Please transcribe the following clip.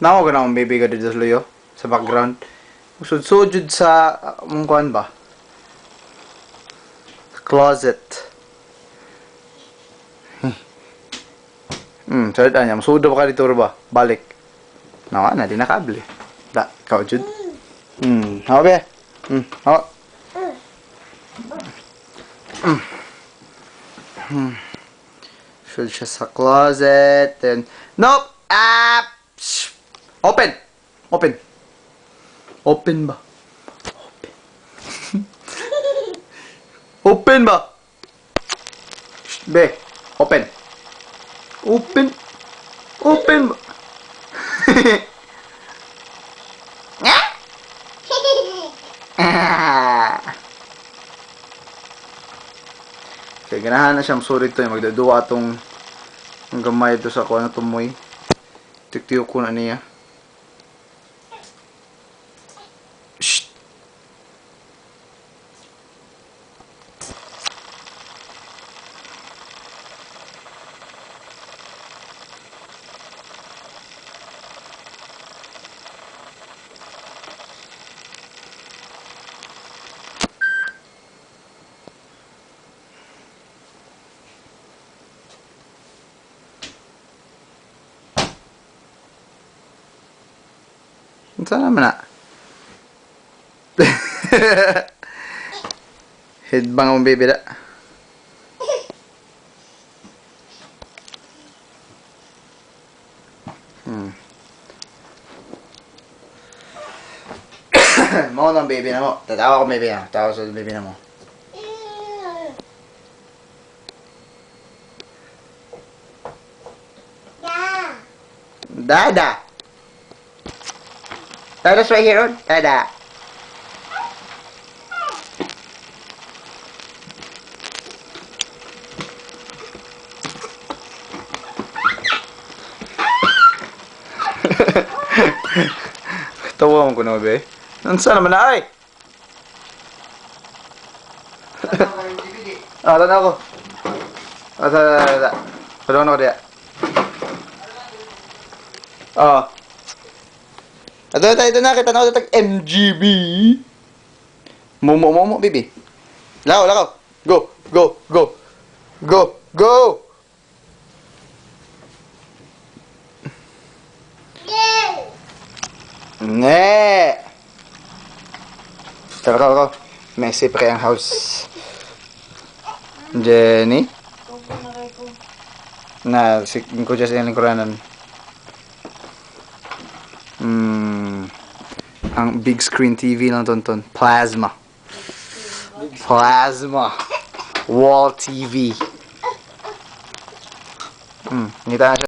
Nawa ko na akong baby ka dito sa luyo. Sa background. Sud-sud sa mong kuan ba? Closet. Sorry niya. Masudo pa ka dito ba? Balik. Nawa na, di na kable. Da, ikaw, Jud. Hawa be. Hawa. Should siya sa closet. Then, nope! Ah! Psh! Open! Open! Open ba? Open. Open ba? Shh, be. Open. Open. Open ba? Ah! Okay, ganahan na siya. Sorry to. Magdaduwa atong ang gamay ito sa kuha na tumoy. Tiktiyok ko na niya. Shh! Unsa naman na? Headbang ang baby da. Mo nang baby na mo. Tatawa ko baby na. Tawa sa baby na mo. Dada. Dada's right here, oh. Dada. Tawa mo ko na, be. Nansa naman na, ay! Ah, tanaw ko. Ah, ta, ta, ta. Tanaw ko diya. Ah. Ato tayo ito na kita na tag MGB. Momo momo baby. Lakaw, lakaw. Go, go, go. Go, go. Ne. Tara, tara, tara. Messy pa kayang house. Jenny? Na, si ko dyan sa lingkuranan. Ang big screen TV lang tonton. Plasma. Plasma. Wall TV. Ngita na siya.